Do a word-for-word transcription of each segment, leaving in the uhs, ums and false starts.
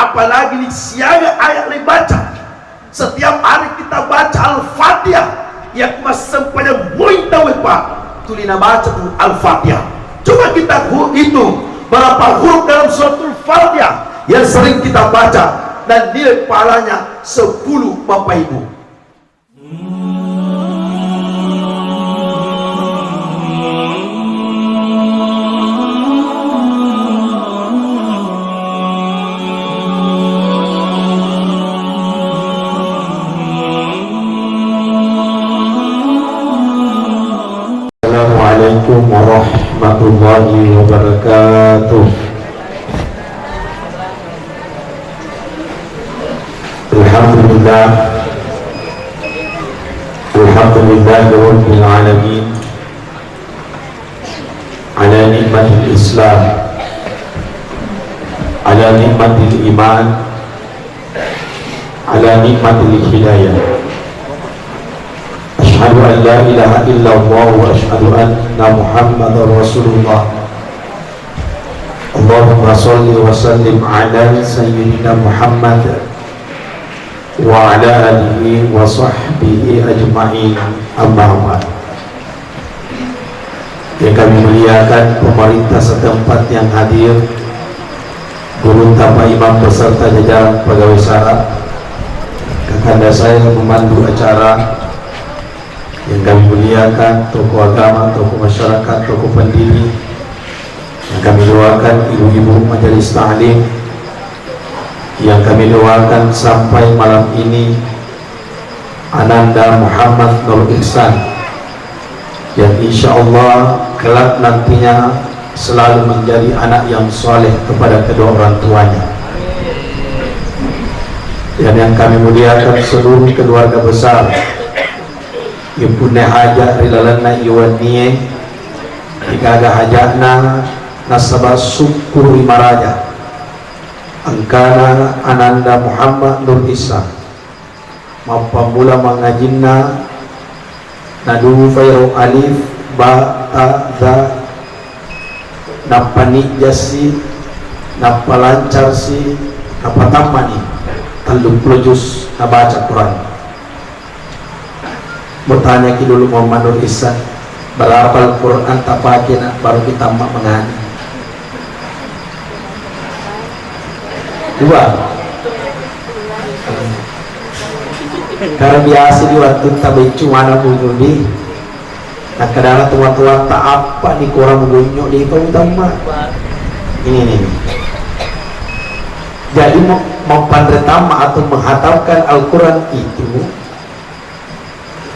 Apalagi ni siaga ayat le baca. Setiap hari kita baca Al-Fatihah, yakko massempajang moi tauwe, Pak, tuli nabaca tu Al-Fatihah. Coba kita hu-, hitung berapa huruf dalam suratul Fatihah yang sering kita baca dan nilai pahalanya sepuluh, Bapak Ibu. Assalamualaikum warahmatullahi wabarakatuh. Alhamdulillah. Alhamdulillahirabbil alamin. Ala ni'matil Islam. Ala ni'matil iman. Ala ni'matil hidayah. Asyhadu an la ilaha illallah wa asyhadu anna Muhammadar Rasulullah. Allahumma shalli wa sallim ala sayyidina Muhammad wa ala alihi wa sahbihi ajma'in, amma ba'd. Yang kami muliakan pemerintah setempat yang hadir, gurutta Pak Imam beserta jajaran pegawai sara, kakanda saya pemandu acara, yang kami muliakan tokoh agama, tokoh masyarakat, tokoh pendidik, yang kami doakan ibu-ibu majelis taklim, yang kami doakan sampai malam ini Ananda Muhammad Nur Ihsan, yang insya Allah kelak nantinya selalu menjadi anak yang soleh kepada kedua orang tuanya. Dan yang kami muliakan seluruh keluarga besar, ipunne hajat ri lalenna iwennie, igaga hajatna nasaba syukur ri maraja. Engkana Ananda Muhammad Nur Ihsan. Mappammula mangajinna, nadufairo alif, ba, ta, za, nappa nijjassi, nappa lancarsi, nappa tammani telluppulo juz nabaca Quran. Mutanyaki dulu Muhammad Nur Ihsan, berapa Al-Quran tapake nak baru kita mak mengaji? Dua. Karena biasa di waktu tabeccu mana bunyi di, nah, kadang tua-tua tak apa di kurang bunyi di itu utama. Ini, ini, ini. Jadi mau, mau pandai tamat atau menghatamkan Al-Quran itu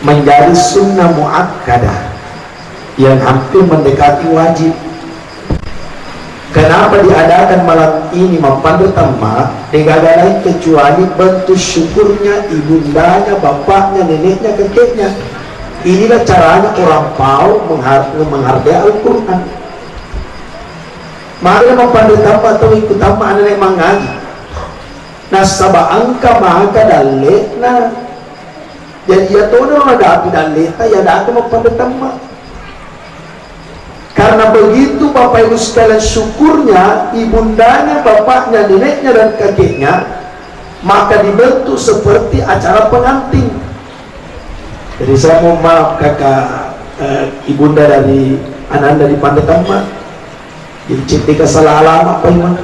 menjadi sunnah muakkadah yang hampir mendekati wajib. Kenapa diadakan malam ini mappanre tamma? Degaga lain kecuali bentuk syukurnya ibundanya, bapaknya, neneknya, kakeknya. Inilah caranya orang Pau menghar-, menghargai Al-Quran. Mari mappanre tamma atau ikut tamma anak mangaji. Nasaba engka maka dalle'na. Jadi, iya tona nadapi dalleta, iya datu mappanre tamma. Karena begitu, Bapak Ibu sekalian, syukurnya ibundanya, bapaknya, neneknya, dan kakeknya, maka dibentuk seperti acara pengantin. Jadi, saya mohon maaf, kakak, eh, ibunda dari ananda di Panre Tamma. Jadi, cedde ka salah alamat, Pak Imam.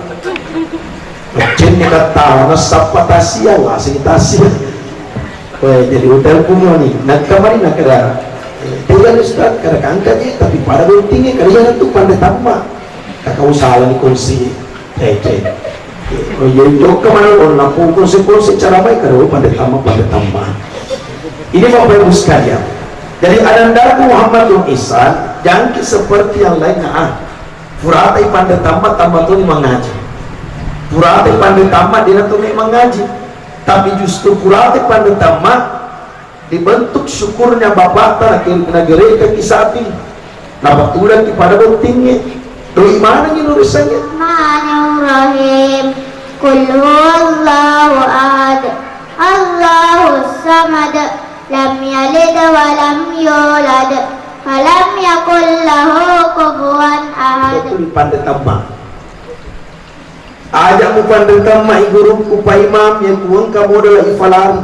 Cedde ka tawa, nasappa tasia, waseng tasia. Weh, jadi hotel punya ni, nakka mari nakada. Eh, tidak, Ustaz, kada kangka je, tapi pada pentingnya kada jangan tu Panre Tamma. Kakak usaha ni kongsi. Eh, eh. Oh, iya, jokka mana, oh, nampung kongsi-kongsi cara baik, kada, oh, Panre Tamma, Panre Tamma. Ini Bapak Ibu sekalian. Jadi, anandaku Muhammad bin Ihsan, jangki seperti yang lainnya, ah. Puratai Panre Tamma, tamma toni mangaji. Puratai Panre Tamma, dena toni mangaji. Tapi justru puratai Panre Tamma, dibentuk syukurnya bapakta, nake-, nagerekaki sapi. Napatudaki pada bottingnge. Doi manengi nulisangnge. Rahmanirrahim. Qul huwallahu ahad. Allahus samad. Lam yalid wa lam yulad. Wa lam yakul lahu kufuwan ahad. Betul, Panre Tamma. Aja' mu Panritammai gurukku Pak Imam, yang kuengka modal ifalari.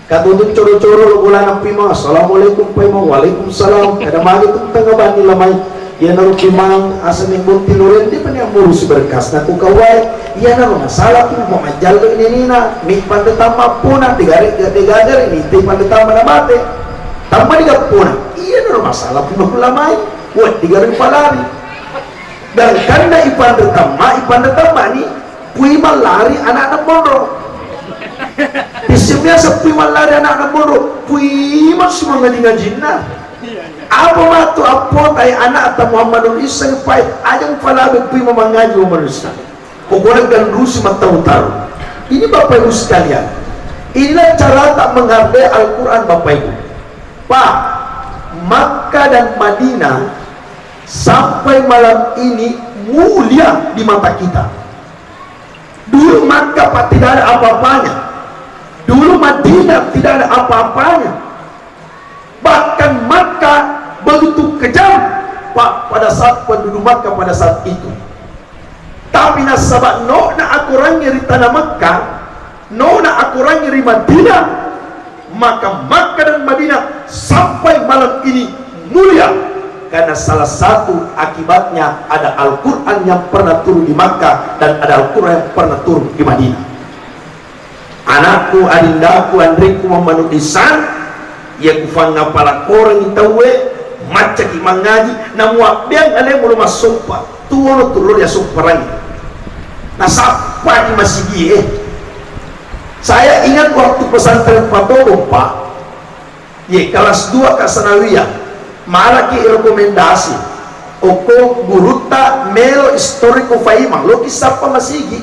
Katutu coro-coro lo bolana Pak Imam, "Assalamualaikum Pak Imam." "Waalaikumsalam." Kada magi tu tengah bani lamai. Iyanaro Pak Imam, asa ni bonti loren, dia pani amuru si berkas. Naku kawai, iyanaro masalah tu, mau majallo ini nina, mi panritamma pona, degare, degagare, ni te panritamma na mate. Tamma di gappona. Iyanaro masalah Pak Imam lamai. Wah, digare falari. Dan karena ipanre tamma, ipanre tamma ni, pui mallari anakna monro. Tisseng biasa pui mallari anakna monro, pui massu mangaji-ngajinna. Apa matu appotai anakta Muhammadul Ihsan, pai ajang falabe pui mamangaji Muhammadul Ihsan. Pokoknya ganrusi mattau-tau. Ini Bapak Ibu sekalian, inilah cara tak menghargai Al-Quran, Bapak Ibu. Pak, Makkah dan Madinah sampai malam ini mulia di mata kita. Dulu Makkah, Pak, tidak ada apa-apanya. Dulu Madinah tidak ada apa-apanya. Bahkan Makkah begitu kejam, Pak, pada saat penduduk Makkah pada saat itu. Tapi nasaba nona akorangnge ri tanah Makkah, nona akorangnge ri Madinah, maka Makkah dan Madinah sampai malam ini mulia. Karena salah satu akibatnya ada Al-Quran yang pernah turun di Makkah dan ada Al-Quran yang pernah turun di Madinah. Anakku, adindaku, anrikku Muhammadul Ihsan, iya kufangngapala korengngi tauwe, maccaki mangaji, namuabbeang alemu lo massompa, tuwono tullo riassompa rangi. Nasappaki masigie. Saya ingat waktu pesantren Patobong, Pak, ye kelas dua ka sanawiyah, malaki rekomendasi, okko gurutta melo istoriko Faimang, loki sappa masigi.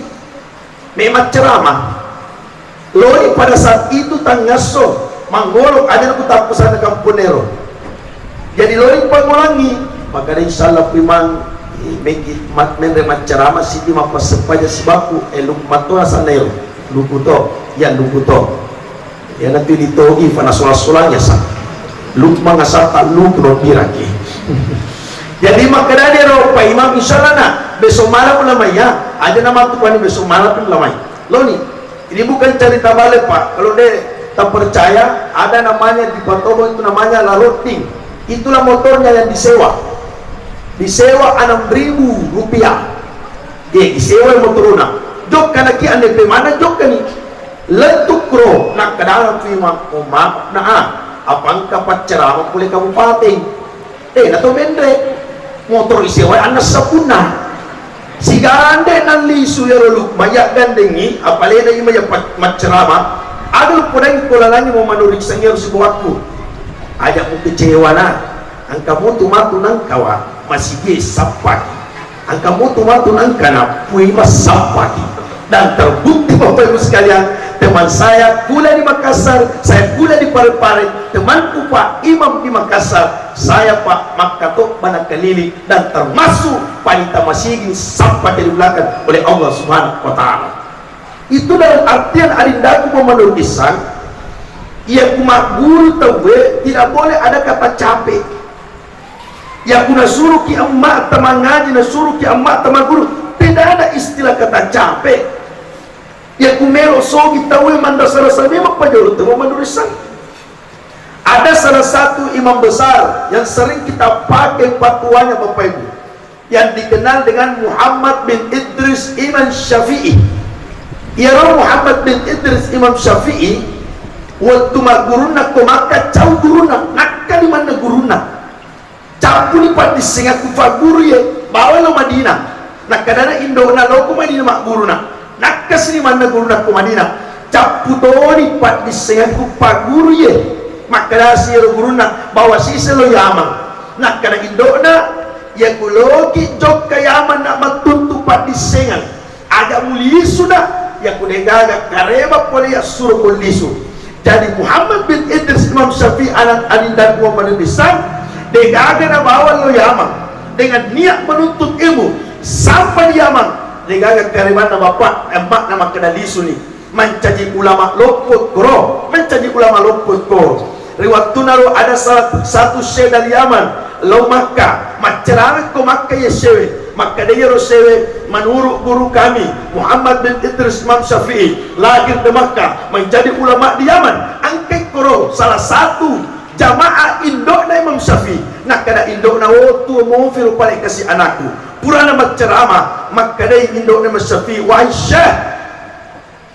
Me macceramah. Loi pada saat itu tangngasso, manggolo aja ku tappu sana kampung nero. Jadi loi pangulangi, maka insyaallah Pak Imam, eh, megi mat-, menre macceramah siti mappaseppaja sibaku, eh, lu matto sana ero. Luku to, ya luku to. Iyanatu ditogi fana sola-solanya sa. Lukman asal tak luku no diraki. Jadi makkedani ro Pak Imam, insyaallah na besok malam lamai ya. Aja nama tu pani besok malam pun lamai. Loni, ini bukan cerita bale, Pak. Kalau de tak percaya, ada namanya di Patobo itu namanya Larodding. Itulah motornya yang disewa. Disewa enam ribu rupiah. Ye, disewa motorna. Jokka naki ande pe mana jokka ni. Lettuk ro, nakkedana Pak Imam, oh maaf na ah, apa engka paccerama pole kabupaten. Eh, na to menre. Motor isewai anna sapunna. Sigande nallisu iyaro Lukman, iyaggandengngi, apalena ima iya pa-, maccerama, aga lu podangi ko lalangngi mo manuriksangngi iyaro sibawa wakku. Aja mukecewana, engka mutu matu nangkawa, masigie sappaki. Engka mutu matu nangkana, pui massappaki. Dan terbukti Bapak Ibu sekalian, teman saya kuliah di Makassar, saya kuliah di Parepare, temanku Pak Imam di Makassar, saya Pak makkato bana keliling dan termasuk panita masigi sappa dari belakang oleh Allah Subhanahu wa Ta'ala. Itu dalam artian adindaku pemandu Islam, ya kumagguru tauwe tidak boleh ada kata capek. Yakku nasuruki emma'ta mangaji, nasuruki emma'ta magguru, tidak ada istilah kata capek. Yakku melo sogi tauwe manrasa-rasa memang pajolo temo manurissang. Ada salah satu imam besar yang sering kita pakai fatwanya, Bapak Ibu, yang dikenal dengan Muhammad bin Idris Imam Syafi'i. Iyaro Muhammad bin Idris Imam Syafi'i, wettu maggurunna ko Makkah, cau gurunna, nakka limanna gurunna. Cappuni paddissengakku fagguru ye, bawa lo Madinah. Nakkedana indo'na, loko Madinah magguruna. Nakkasini manna guruna ko Madinah. Cappu toni paddissengakku fagguru ye. Makkedasi ero gurunna, bawa sise lo Yaman. Nakkeda indo'na, yaku loki jokka Yaman na mattuntu paddissengang. Aja mulisu na, yakku degaga kareba pole yassuro ko lisu. Jadi Muhammad bin Idris Imam Syafi'i anak adindaku Muhammad bin Sam, degaga nabawa lo Yaman dengan niat menuntut ilmu. Sampai di Yaman, degaga karebanna bapak, emma'na makkeda lisu ni. Mancaji ulama loppo koro, mancaji ulama loppo koro. Ri wattunaro ada salah satu syekh dari Yaman, lo Makkah, maccerame ko Makkah ye syewe. Makkedai iyaro sewe, menurut guru kami Muhammad bin Idris Imam Syafi'i, lahir di Makkah, menjadi ulama di Yaman. Engkai koro salah satu jamaah indo'na Imam Syafi'i. Nakkeda indo'na, "Oh, tuo mofi rupa le kasi anakku." Purana maccarama, makkedai indo'na Imam Syafi'i, "Wahai Syekh,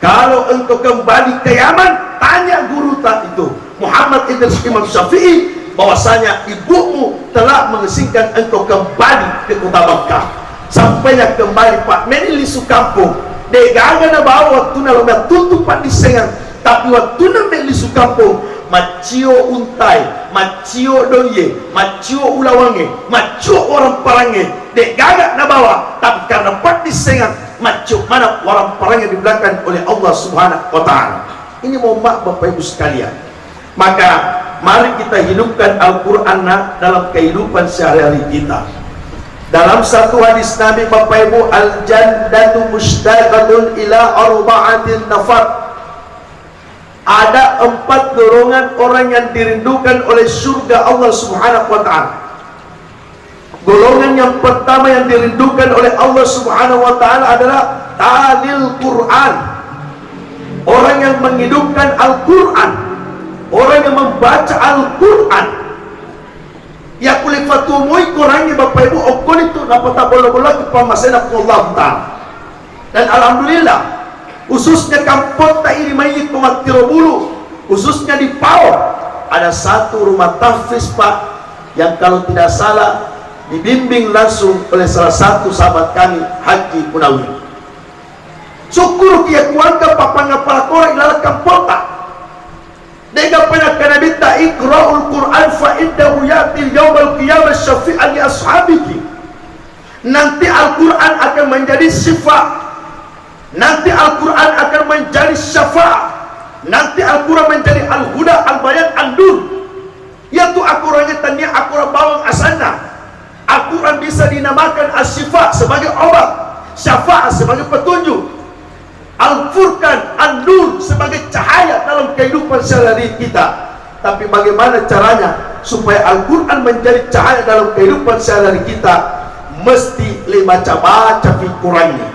kalau engkau kembali ke Yaman, tanya guruta itu, Muhammad Idris Imam Syafi'i, bahwasanya ibumu telah mengizinkan engkau kembali ke kota Makkah." Sampainya kembali, Pak, meni lisu kampung. De'gaga nabawa wattunna lao mattutu paddissengang, tapi wattunna meni lisu kampung, maccio untai, maccio doiye, maccio ulawangnge, maccio orang parangnge, de'gaga nabawa, tapi karena paddissengang, maccio mana orang parangnge di belakang oleh Allah Subhanahu wa Ta'ala. Ini mohon maaf, Bapak Ibu sekalian. Maka mari kita hidupkan Al-Quran, nak, dalam kehidupan sehari-hari kita. Dalam satu hadis Nabi, Bapak Ibu, "Al-jannatu mushtaqatun ila arba'atin nafar." Ada empat golongan orang yang dirindukan oleh surga Allah Subhanahu wa Ta'ala. Golongan yang pertama yang dirindukan oleh Allah Subhanahu wa Ta'ala adalah talil Quran. Orang yang menghidupkan Al-Quran. Orang yang membaca Al-Quran. Iya kulle fatumoi Qurangnge, Bapak Ibu, okkoni tu napatabolla-bollaki pammasena Puang Allah Ta'ala. Dan alhamdulillah, khususnya kampotta ini, mai ko mattiro bulu, khususnya di Pao, ada satu rumah tahfiz, Pak, yang kalau tidak salah dibimbing langsung oleh salah satu sahabat kami, Haji Munawir. Sukkuruki iya kuangka pappangapala Korang ilalang kampotta. De'ga pernah kanabitta, "Iqra'ul Qur'an fa innahu ya'ti yaumal qiyamah syafi'an li ashabihi." Nanti Al-Quran akan menjadi syifa. Nanti Al-Quran akan menjadi syafaat. Nanti Al-Quran menjadi al-huda, al-bayan, an-nur. Iyatu akorangngé tennia akorang bawang asenna. Al-Quran bisa dinamakan asy-syifa sebagai obat, syafaat sebagai petunjuk, Al-Furqan, An-Nur sebagai cahaya dalam kehidupan sehari-hari kita. Tapi bagaimana caranya supaya Al-Quran menjadi cahaya dalam kehidupan sehari-hari kita? Mesti le baca-baca fi Qurannya.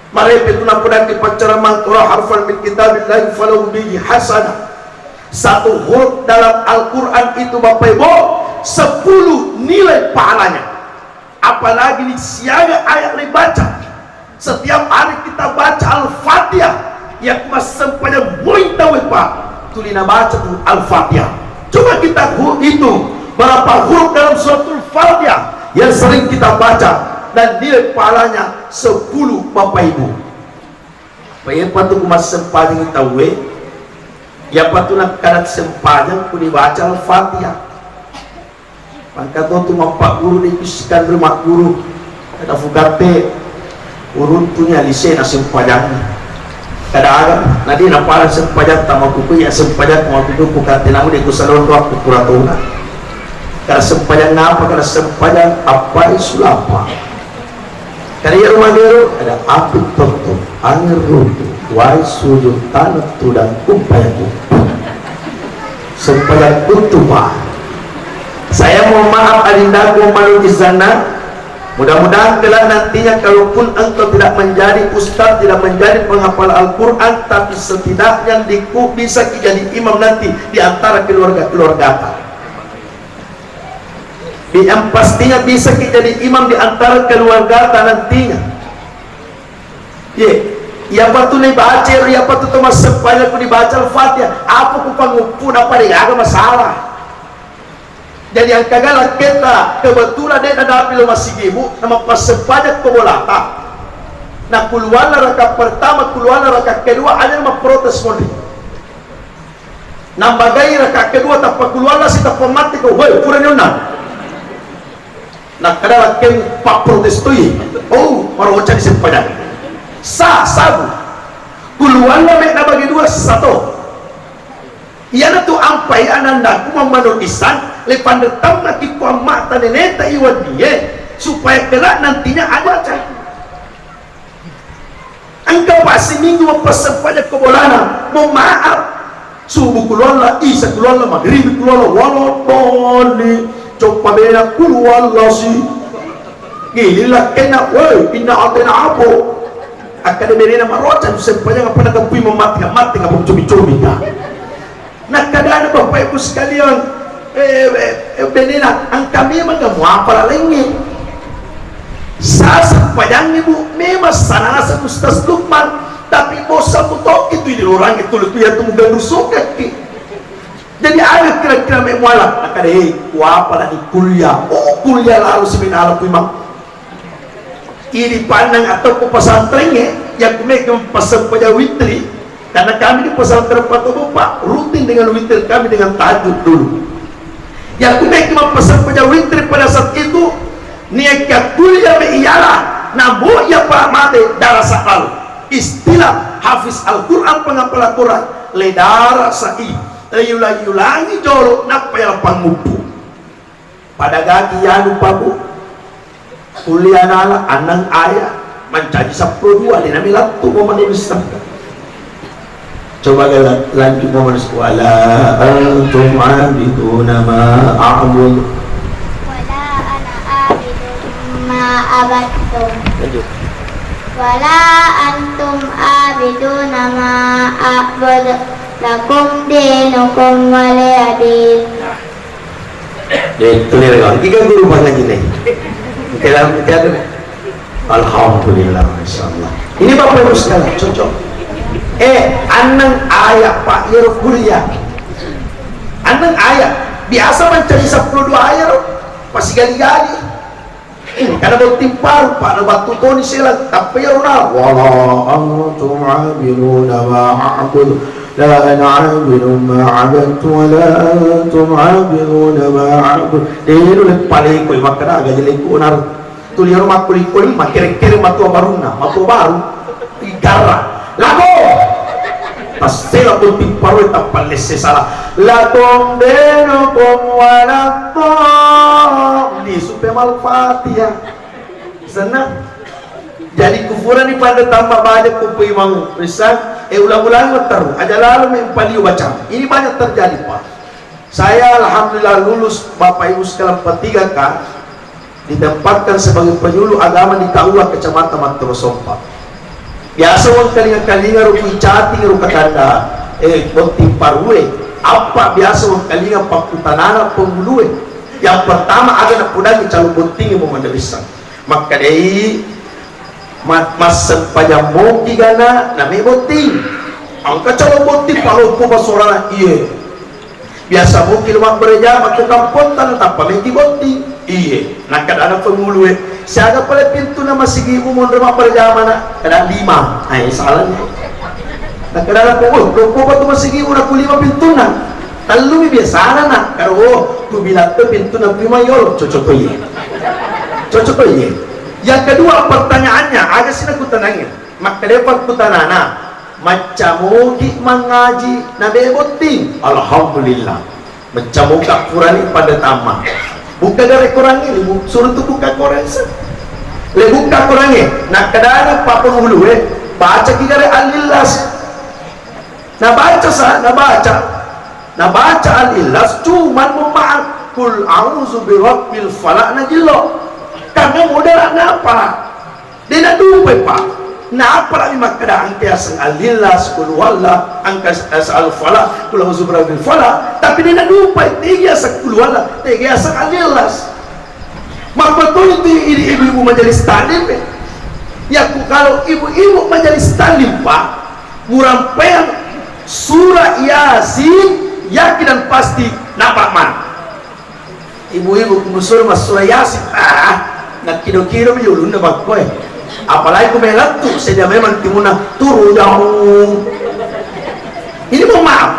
Marepe tu napodangngi paccaramang, "Qara harfan min kitabillahi falahu bihi hasanah." Satu huruf dalam Al-Quran itu, Bapak Ibu, sepuluh nilai pahalanya. Apalagi di siaga ayat le baca. Setiap hari kita baca Al-Fatihah, yang massempajang moi tauwe, Pak, tuli nabaca tu Al-Fatihah. Coba kita hu-, hitung berapa huruf dalam suratul Fatihah yang sering kita baca dan nilai pahalanya sepuluh, Bapak Ibu. Apa iyapa tu ku massempajang tauwe, iyapa tu nakkada sempajang ku dibaca Al-Fatihah. Mangka to tu mappagguru de' ku sikandre magguru. Kada fukatte uruntunya lise na sempajang. Kada aga, na de' napala sempajang tamakuku ya sempajang tamakuku katte namu de' ku salonro aku pura tona. Kada sempajang apa, kada sempajang apa sulapa. Kada iyaro magero, ada api totto, angin runtu, wae sujud, tanah tudang, kumpayaku. Sempajang kuttu, Pak. Saya mohon maaf, adindaku, manu di sana. Mudah-mudahan kelak nantinya, kalaupun engkau tidak menjadi ustaz, tidak menjadi penghafal Al-Quran, tapi setidaknya diku bisa jadi imam nanti di antara keluarga-keluarga. Yang pastinya bisa kita jadi imam di antara keluarga ta nantinya. Ye, iyapa tu ni baca, iyapa tu to massempajang ku dibaca Al-Fatihah. Apa ku panguppu, napa de' gaga masalah. Jadi engka ga lakketta kebetulan de' nadapi lo masigimu, na mappassempajang ko bolata. Na kuluanna raka pertama, kuluanna raka kedua, aja mapprotes monri. Nambagai raka kedua tappa kulualla si tappa matti ko, "Woi, purani onna." Nakkada lakkemu, "Papprotes toi." Oh, marocani sempajang. Sa, sabu. Kulualla me' nabagi dua, sato. Iyanatu ampai anandaku mammanu isan, le panrettammaki ko amma'ta neneta iwennie, supaya kelak nantinya aja baca. Engka passiminggu mappassempaja ko bolana, mo maaf. Subuh kulualla, isa kulualla, magribi kulualla, wala doli, coppa bena kulualla si. Giling lakkainna, "Woi, inna atena apo." Akkeda benena, "Maroca tu sempajang apa nakapui mamati, mati ka cobi-cobi ka." Nakkadana Bapak Ibu sekalian, eh, eh, eh, benena, "Engka memang kamu apa lalengnge?" Sa sempajangnge, Bu, memang sanasa Ustaz Lukman, tapi bosan mutoki tu di orang itu, itu ya tu mugandu sokaki. Jadi aga kira-kira me muala? Nakkeda, "Eh, kuapa lagi kuliah?" Oh, kuliah lalu seminal ku imam. Idi pannang atau ku pesantrengnge, ya ku mega passempajang witri, karena kami di pesantren Patobo, Pak, rutin dengan witri kami dengan tahajud dulu. Ya ku mega passempajang witri pada saat itu, niakka kuliah me iyalah, namo iya pa mate darasa lalu. Istilah hafiz Al-Quran, penghafal Al-Quran, le darasa i, le yulang-yulangi jolo, nappa yala panguppu. Pada gagi yanu pabu, kuliah nala, annang aya, mancaji seppulo dua, de nami lattu mau manulis. Coba ga la-, lanjut mau manulis. Wala antum abiduna ma a'bud. Wala ana abidun ma abattum. Lanjut. Wala antum abiduna ma a'bud. Lakum dinukum waliya din. Nah. Jadi, clear, kawan. Tiga guru pangaji nih. Kita, kita, alhamdulillah, masya Allah. Ini Bapak Ibu sekalian, cocok. Eh, annang ayat, Pak, iyaro kuliah. Annang ayat. Biasa mancaji seppulo dua ayat, loh. Pasti gali-gali. Engkana botting paru, pada battu toni selang, tappa iyaro na, "Wala antum abiduna ma a'bud, la ana abidun ma abadtu, wala antum abiduna ma a'bud." Deno le paleko makkada aga jeleku onar. Tuli iyaro makkulikoi, makkere-kere matua barunna, matua baru. Igarra. Lako! Tassela botting parue tappallesse sala. Lakum dinukum wala din. Lisu pe mal Fatihah. Senang. Jadi kufurani pada tamba baja kupu imam Rizal, eh, ulang-ulang terus. Aja lalu mempaliu baca. Ini banyak terjadi, Pak. Saya alhamdulillah lulus Bapak Ibu sekalian P tiga K, ditempatkan sebagai penyuluh agama di K U A Kecamatan Mattoro Sompa. Biasa wengkalinga-kalinga ro kuicating ro kakanda, eh, botting parue. Apa biasa wengkalinga pakkutanana pengulue? Yang pertama, aga napodangi calon botting mau majalissang. Makkedai, ma-, massempajang moki gana, name botting. Engka calon botting paloppo pasorana, iye. Biasa moki lo mabbere jama ko kampotta, tappa meki botting. Iye. Nakkadana pengulue, "Siaga pale pintunna masigimu monro mabbere jamana?" Kada lima. Ai, salah ni. Nakkadana ko, "Oh, loppo pa tu masigimu?" Naku, "Lima pintunna." Tellumi biasana, na. Karo, oh, ku bilang tu pintu na pi mayol. Cocok to iye. Cocok to iye. Yang kedua, pertanyaannya, aga sih naku tanangin? Makkeda pakkutanana, macca moki mangaji na be botting? Alhamdulillah. Macca moka kurani pada tama. Buka gare korangi, bu-, suruh tu buka korang se. Le buka korangi, nakkedana pa pengulue, baca ki gare Al-Ikhlas. Nabaca sa, nabaca. Nabaca Al-Ikhlas, cuman memaaf. Qul a'udzu birabbil falaq najillo. Karena modal napa? De nadupai, Pak. Napa lagi makkeda engka yaseng Al-Ikhlas, Qul huwallah, engka yaseng Al-Falaq, Qul a'udzu birabbil falaq. Tapi de nadupai, tega yaseng Qul huwallah, tega yaseng Al-Ikhlas. Mappatoni tu idi ibu-ibu majelis taklim, eh. Yakku kalau ibu-ibu majelis taklim, Pak, murampaiang surah Yasin, yakin dan pasti napa man. Ibu-ibu ku musur mas surah Yasin, ah, nakkido-kido mi ulunna bakkoe. Apalagi ku melattu, sedia memang timuna turu jauh. Ini mohon maaf.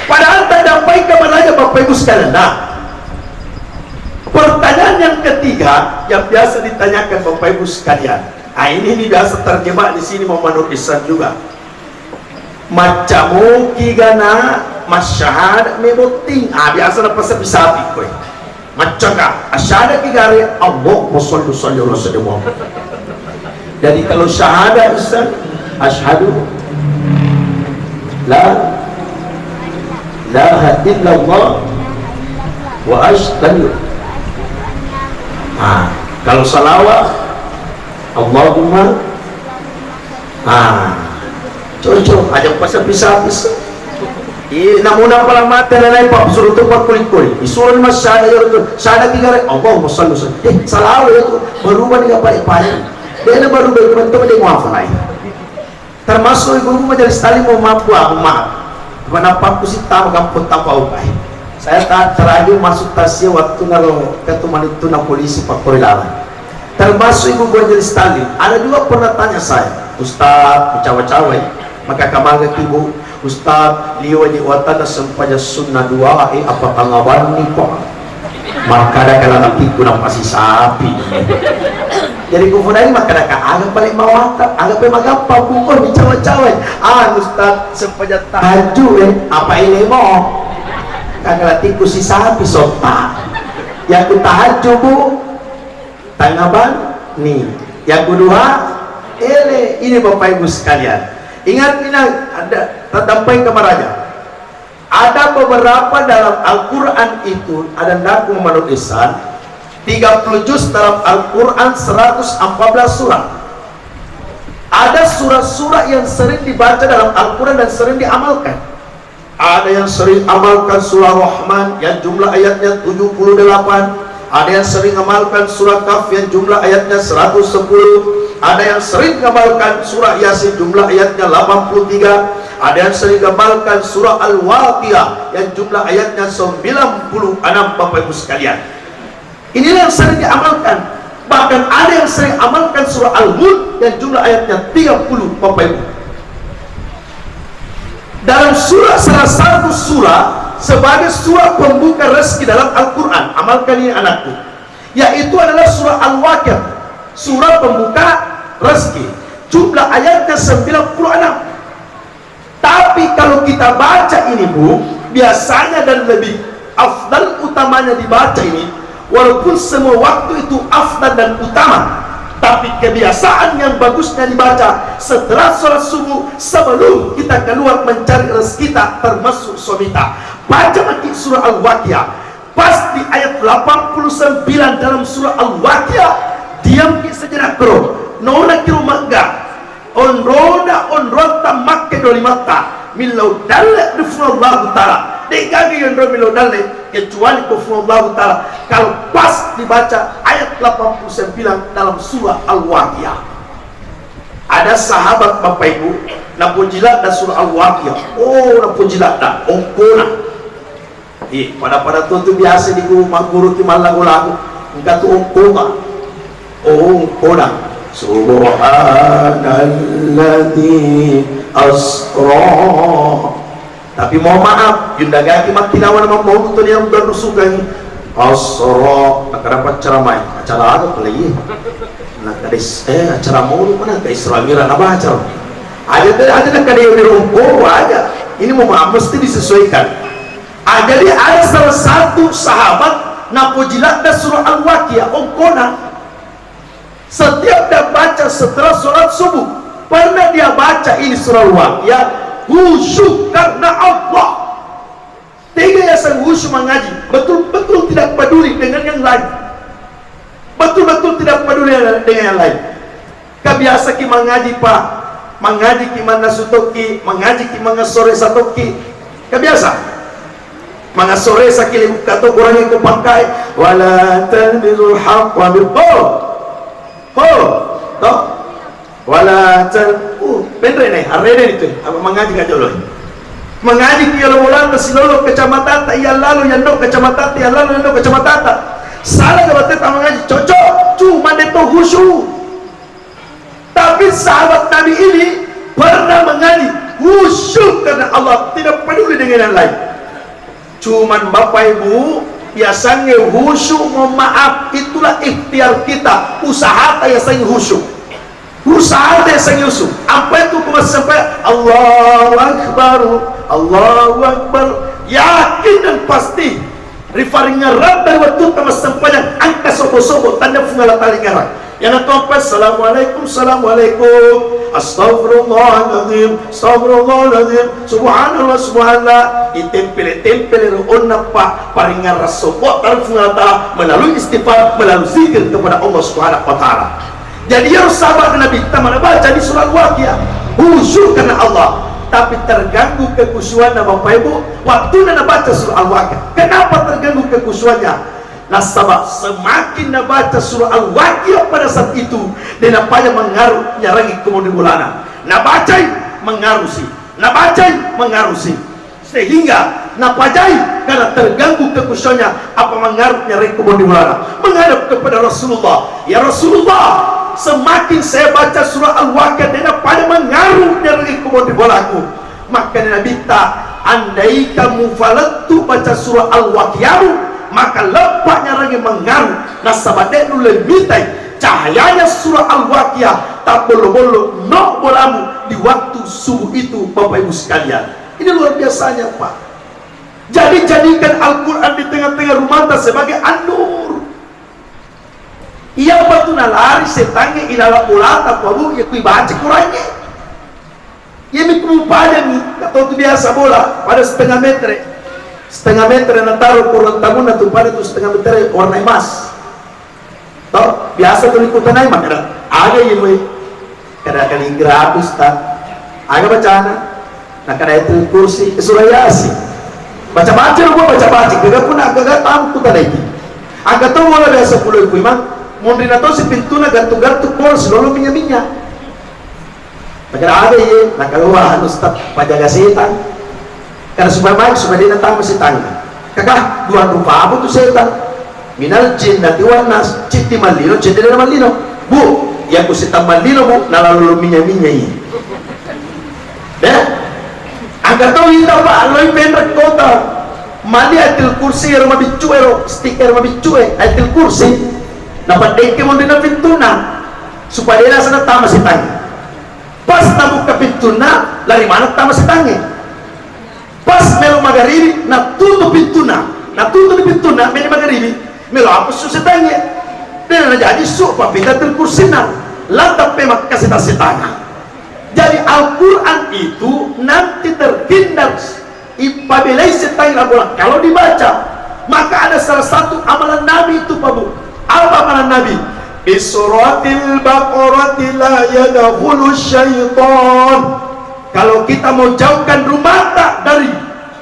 Padahal tadampai kamar aja Bapak Ibu sekalian. Nah, pertanyaan yang ketiga yang biasa ditanyakan Bapak Ibu sekalian. Ah, ini, ini biasa terjebak di sini mau menurut Islam juga. Macca moki gana masyahada me botting. Ah, biasa na pasal bisa koe. Maccaka, asyhadu ki gare, Allahumma shalli, shalli ala sayyidina Muhammad. Jadi kalau syahadat, Ustaz, asyhadu la ilaha illallah wa asyhadu. Ah, Kalau salawat, Allahumma, ah, cocok, aja pas habis-habis. Ih, namuna pala mate nanai, Pak, suruh tu Pak kulit-kulit. Isuruh ni Mas Syada, ya Rasul. Syada tiga kali, Allahumma salli wa sallim. Eh, salawat itu berubah ni apa, eh, Pak? Dia ada berubah, teman-teman, dia muafalai. Termasuk ibu-ibu majelis taklim, mohon maaf, Bu, mohon maaf. Mana Pak Kusi tama kampung tapa upai. Saya ta-, terakhir masuk taksi waktu naro ketuman itu na polisi Pak Korilaran. Termasuk ibu-ibu majelis taklim. Ada juga pernah tanya saya, "Ustaz, cawa-cawa ya. Maka kamaga ibu, Ustaz, liwa di watana sempajang sunnah dua, eh, apa tangabanni, Pak?" Makkada kala natikku nappasi sapi. Jadi kufunai makkada ka aga paling mawata, aga paling magampang buko dicawa-cawa. Ah, Ustaz, sempajang tahajud, eh, apa ilemo? Kagala tikku si sapi sotta. Yang ku tahajud, Bu, tangaban ni. Yang kedua, ele. Ini Bapak Ibu sekalian. Ingat, ini ada tadampai ke maraja. Ada beberapa dalam Al-Quran itu, ada ndaku menurut lisan, tiga puluh juz dalam Al-Quran, seratus empat belas surah. Ada surah-surah yang sering dibaca dalam Al-Quran dan sering diamalkan. Ada yang sering amalkan surah Rahman yang jumlah ayatnya tujuh puluh delapan. Ada yang sering amalkan surah Kahf yang jumlah ayatnya seratus sepuluh. Ada yang sering amalkan surah Yasin jumlah ayatnya delapan puluh tiga. Ada yang sering amalkan surah Al-Waqiah yang jumlah ayatnya sembilan puluh enam, Bapak Ibu sekalian. Inilah yang sering diamalkan. Bahkan ada yang sering amalkan surah Al-Mulk yang jumlah ayatnya tiga puluh, Bapak Ibu. Dalam surah, salah satu surah sebagai surah pembuka rezeki dalam Al-Quran, amalkan ini anakku, yaitu adalah surah Al-Waqiah, surah pembuka rezeki. Jumlah ayatnya sembilan puluh enam. Tapi kalau kita baca ini, Bu, biasanya dan lebih afdal utamanya dibaca ini, walaupun semua waktu itu afdal dan utama, tapi kebiasaan yang bagusnya dibaca setelah sholat subuh, sebelum kita keluar mencari rezeki kita, termasuk suami kita. Baca lagi surah Al-Waqiah. Pas di ayat delapan puluh sembilan dalam surah Al-Waqiah, diamki sejenak ro, nonaki ro magga, onrona onrotta makke dolimatta, millau dalle ri Puang Allahu Ta'ala. De'gaga yonro millau dalle kecuali ko Puang Allahu Ta'ala. Kalau pas dibaca ayat delapan puluh sembilan dalam surah Al-Waqiah. Ada sahabat, Bapak Ibu, napoji ladda surah Al-Waqiah. Oh, napoji ladda, ongkona. Ih, pada-pada tu, tu biasa di ku magguru ki mallagu-lagu. Engka tu ongkona. Oh, ongkona. Subhanalladzi asra. Tapi mohon maaf, yundagaki mattilawa na mammaudu tu yang berrusukan. Asra, kenapa ceramah? Acara apa lagi? Nah, kadis, eh, acara maulud mana? Ke Isra Mi'raj apa acara? Aja, aja nak kada yang dirongko aja. Ini mau maaf, mesti disesuaikan. Ah, jadi ada salah satu sahabat napoji ladda surah Al-Waqiah, ongkona. Setiap dia baca setelah sholat subuh, pernah dia baca ini surah Al-Waqiah, khusyuk karena Allah. Tega yaseng khusyuk mangaji, betul-betul tidak peduli dengan yang lain. Betul-betul tidak peduli dengan yang lain. Kabiasa ki mangaji, Pak. Mangaji ki mannasu tokki, mangaji ki mangassoresa tokki. Kabiasa. Mangassoresa ki le bukka to, kurangi ko pakkai. Wala talbisul haqqa bil, oh. Oh. To. Wala tal, uh, penre ne, arrede ni tu. Apa mangaji ka jolo. Mangaji ki yolo bolanta silolo kecamatan ta iya lalo yando kecamatan ta iya lalo yando kecamatan ta. Salah ga batte ta mangaji, cocok. Cuma de to khusyuk. Tapi sahabat Nabi ini pernah mengaji khusyuk karena Allah, tidak peduli dengan yang lain. Cuman Bapak Ibu, biasanya khusyuk, mohon maaf, itulah ikhtiar kita, usaha ta yaseng khusyuk. Usaha ta yaseng khusyuk. Apa itu ku massampai? Allahu Akbar, Allahu Akbar. Yakin dan pasti. Rifaringngerang dari waktu ta massempajang, engka sobo-sobo, tanda Puang Allah Ta'ala ingerang. Yana toppa, "Assalamualaikum, assalamualaikum. Astagfirullahaladzim, astagfirullahaladzim. Subhanallah, subhanallah." Itempele-tempele ro onna pa-, paringngerang sombong terhadap Allah Ta'ala melalui istighfar, melalui zikir kepada Allah Subhanahu wa Ta'ala. Jadi, iyaro sahabat Nabitta mala baca di surah Al-Waqiah, khusyuk karena Allah, tapi terganggu kekhusyuanna, Bapak Ibu, waktu nabaca surah Al-Waqiah. Kenapa terganggu kekhusyuannya? Nasaba semakin nabaca surah Al-Waqiah pada saat itu, de napaja mengaruh nyarangi kemudian bolana. Nabacai, mengarusi. Nabacai, mengarusi. Sehingga napajai karena terganggu kekhusyuannya, apa mengaruh nyarangi kemudian bolana. Menghadap kepada Rasulullah, "Ya Rasulullah, semakin saya baca surah Al-Waqiah, de napaja mengaruh nyarangi kemudian bolaku." Makkeda Nabitta, "Andai kamu falettu baca surah Al-Waqiah, maka leppa nyarangi mengaruh, nasaba de nulle mitai cahayanya surah Al-Waqiah tabbollo-bollo no bolamu di waktu subuh itu, Bapak Ibu sekalian." Ini luar biasanya, Pak. Jadi, jadikan Al-Quran di tengah-tengah rumahta sebagai an-nur. Iyapa tu nalari setangnge ilala bolata, Pak Bu, iya ku ibaca Qurangnge. Iyami ku mupajangi, katau tu biasa bola pada setengah meter, setengah meter nataro kurang tamunna tu, pada tu setengah meter warna emas. To, biasa tu likutanai makkeda, "Aga iye, Boy?" Kada kali gratis ta. Aga bacana? Nakkeda Ayatul Kursi, eh, surah Yasin. Baca-baca lo, baca baca. Gaga puna, gaga tamu kutanai. Aga to bola biasa puloi ku imang. Monri na to si pintuna gantu-gantu pol silolo minya-minya. Nakkeda aga iye, nakkeda, "Wah, anu, Ustaz, pajaga setan." Karena supaya baik, supaya de natama setan. Kaka, dua rupa apa tu setan? Minal jinnati wan nas, ciddi mallino, ciddi de mallino. Bu, iya ku setan mallino, Bu, nalalo minya-minya iye. De? Angka to ita, Pak, loi penrek kota. Mali Ayatul Kursi ero mabiccu ero, stiker mabiccu e, Ayatul Kursi. Napaddengke monri na pintuna. Supaya de nasana tama setan. Pas nabuka pintunna, lari maneng tama setangnge. Pas melo magaribi, natutup pintunna. Natutup pintunna, melo magaribi. Melo apa su setangnge? De najaji su, papita Ayatul Kursinna. Lantape makkasetang-setangnge. Jadi Al-Quran itu nanti terhindar. Ipabelai setan laporan kalau dibaca. Maka ada salah satu amalan Nabi itu, Pak Bu. Apa amalan Nabi? Bi suratil Baqarati la yadkhulu syaitan. Kalau kita mau jauhkan rumahta dari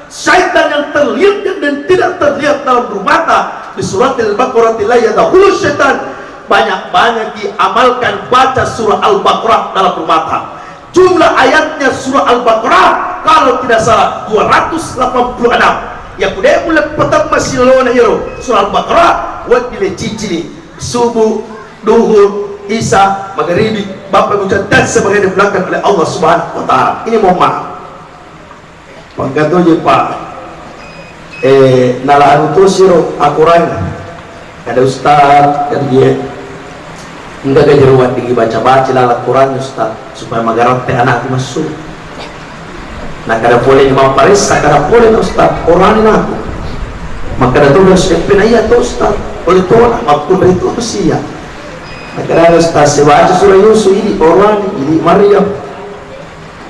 syaitan yang terlihat dan tidak terlihat dalam rumahta, bi suratil Baqarati la yadkhulu syaitan. Banyak-banyak diamalkan baca surah Al-Baqarah dalam rumahta. Jumlah ayatnya surah Al-Baqarah, kalau tidak salah, dua ratus delapan puluh enam. Ya, ku de mulle patemma silolona iyaro surah Al-Baqarah, wedding le cincini, subuh, duhur, isya, magaribi, Bapak Ibu, dan sebagainya dimulakan oleh Allah Subhanahu wa Ta'ala. Ini mohon maaf. Pangkatoje, Pak. Eh, nala anu tosiro akorangnge. Kada ustaz, kada iye. Engka ga jero weddingngi baca-baca lalang Quran, Ustaz, supaya magaratte anakku massu. Nakkeda pole ni mapparessa, kada pole na, Ustaz, Quran aku. Makkeda tu S M P na, iya to, Ustaz, pole tona, makkunrai to sia. Nakkeda, Ustaz, sibaca surah Yusuf, ini Quran, ini Maryam.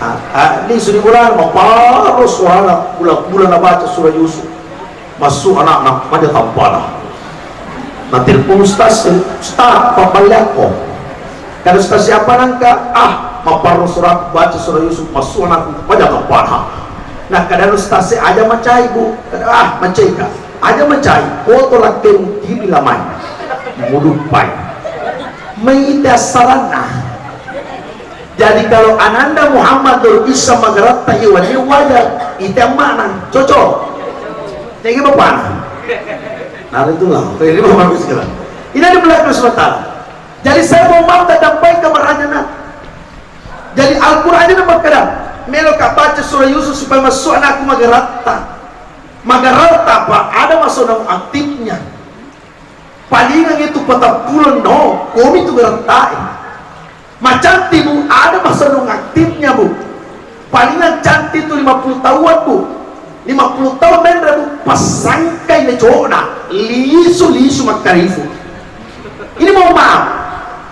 Ah, ah, lisu di bulan, maparo suara, bula-bula nabaca surah Yusuf. Massu anakna, maja tampana. Natelpon ustaz, "Ustaz, pabballiakko." Kada ustaz siapa nangka, ah, maparo surah, baca surah Yusuf, massu anakku, maja tampana. Nah, kada ustaz, aja macai, Bu. Kada, ah, macai ka. Aja macai, foto lakkemu tiri lamai. Mudupai. Maita saranna. Jadi, kalau ananda Muhammad Nur Isa magaratta iwani wajar, ite ammana, cocok. Tegi bapana. Nah, itulah. Ini bagus sekali. Ini di belakang sementara. Jadi, saya mau maaf dan dampai ke marahnya, nak. Jadi, Al-Quran ini berkata, melo ka baca surah Yusuf supaya masuk anakku magaratta. Magaratta apa? Ada masuk aktifnya. Palingang itu patappulo no, komi tu garattae. Macanti, Bu, ada masa nonaktifnya, Bu. Palingan cantik tu lima puluh tahuan, Bu. Lima puluh tahun menre, Bu, pasangkai na cokna, lisu-lisu makkarifu. Ini mohon maaf.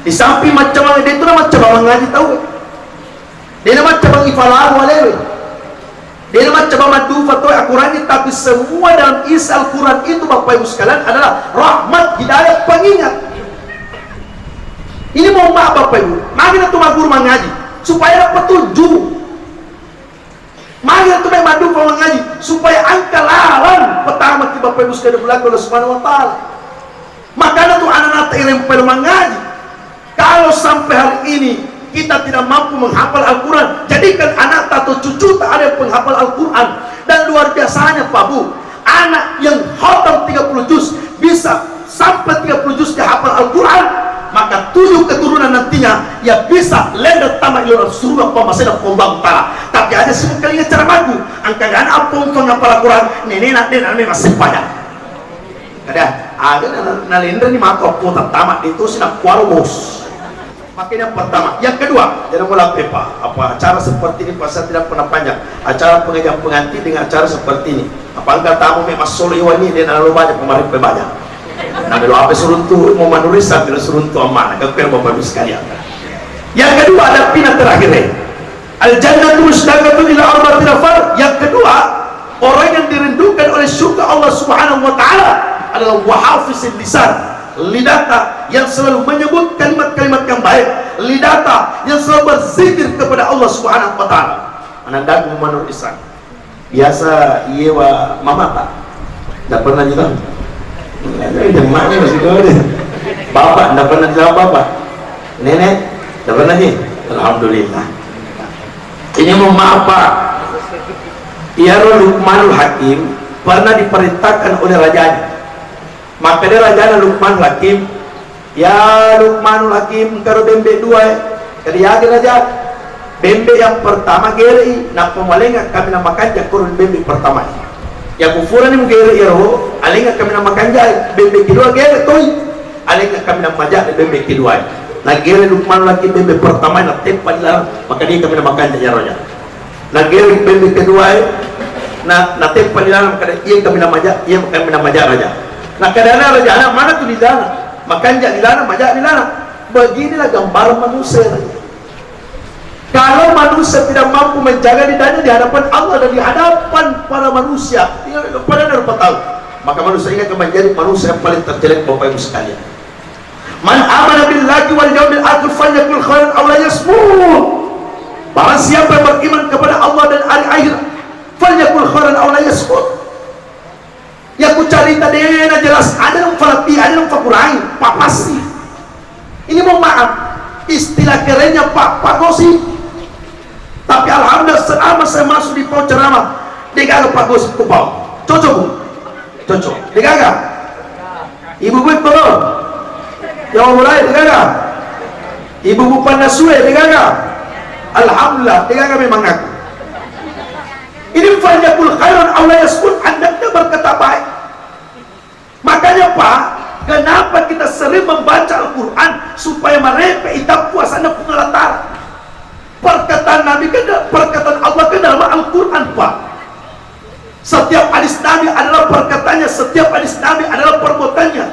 Di samping macca, de' tu na macca mangaji tau. De' na macca ifalaro alewe. De' na macca maddupa to Al-Quran, tapi semua dalam isi Al-Quran itu, Bapak Ibu sekalian, adalah rahmat, hidayah, pengingat. Ini mohon maaf, Bapak Ibu, magi na tu magguru mangaji supaya ada petunjuk. Magi na tu mai maddupa mangaji supaya engka lalang pertama ki, Bapak Ibu sekalian, dimuliakan Allah Subhanahu wa Ta'ala. Makanya tu anak-anak ta irempe mangaji. Kalau sampai hari ini kita tidak mampu menghafal Al-Quran, jadikan anak atau cucu ta ada yang penghafal Al-Quran. Dan luar biasanya, Pak Bu, anak yang khatam tiga puluh juz bisa sampai tiga puluh juz dia hafal Al-Quran, maka tujuh keturunan nantinya ia bisa lender tama ilo surga pammasena Allahu Ta'ala. Tapi aja sibuk kali ceramahku, angka anak apa untuk ngapal Al-Quran, nenek nak, nenek nak, masih banyak. Kada, aga na, nalenreni matu appo tattama, de' tosi nakkuaro, Bos. Makanya pertama. Yang kedua, jadi mulai apa, apa acara seperti ini, pasal tidak pernah panjang. Acara pengajian pengantin dengan acara seperti ini. Apa engka tamu me massolo iwani, de' nalo banyak, pemarin pe banyak. Nah, melo apa suruntu, mau manuris sambil suruntu amanah, ke Bapak Ibu sekalian. Yang kedua, ada pina terakhir, eh. Al-jannatu mushtaqatun ila arba'ati nafar. Yang kedua, orang yang dirindukan oleh surga Allah Subhanahu wa Ta'ala adalah wahafizil lisan, Lidata yang selalu menyebut kalimat-kalimat yang baik, lidata yang selalu berzikir kepada Allah Subhanahu wa Ta'ala. Anandaku manurut Islam. Biasa iye wa mamata. Nda pernah ji tau. Emaknya masih kau deh. Bapak, nda pernah ji tau bapak. Nenek, nda pernah ji. Alhamdulillah. Ini mau maaf, Pak. Iyaro Luqmanul Hakim pernah diperintahkan oleh rajanya. Makkeda rajana Luqmanul Hakim, "Ya Luqmanul Hakim, engkaro bembe dua e." Jadi, "Yaga raja?" "Bembe yang pertama gere'i, nappa malenga kaminang makanja koro bembe pertama e. Yaku furani mugere iyaro, alenga kaminang makanja e, bembe kedua gere toi, alenga kaminang maja bembe kedua e." Nagere Luqmanul Hakim bembe pertama e, nateppa di laleng, maka dia kaminang makanja iyaro raja. Nagere bembe kedua e, na, nateppa di laleng, kada iya kaminang maja, iya kaminang maja raja. Nakkedana rajana, "Mana tu lidana? Makanja lidana, maja lidana." Beginilah gambaran manusia. Kalau manusia tidak mampu menjaga lidahnya di hadapan Allah dan di hadapan para manusia, ya, pada tahu, maka manusia ini akan menjadi manusia yang paling terjelek, Bapak Ibu sekalian. "Man amana billahi wal yaumil akhir falyakul khairan aw liyasmut." Barang siapa yang beriman kepada Allah dan hari akhir, falyakul khairan aw liyasmut. Ya ku carita dena jelas, ada nang falapi, ada nang fakurangi, papassi. Ini mohon maaf, istilah kerennya pak, pak gosip. Tapi alhamdulillah, selama saya masuk di pau ceramah, degaga pak gosip ku pau. Cocok, Bu? Cocok. Degaga? Ibu-ibu ikut lo? Yang mulai degaga? Ibu-ibu panasue degaga? Alhamdulillah, degaga memang aku. Ini falyakul khairan aw liyasmut, hendaknya berkata baik. Makanya, Pak, kenapa kita sering membaca Al-Quran? Supaya marepe ita puasanna Puang Allah Ta'ala. Perkataan Nabi kan, perkataan Allah kan dalam Al-Quran, Pak. Setiap hadis Nabi adalah perkataannya, setiap hadis Nabi adalah perbuatannya.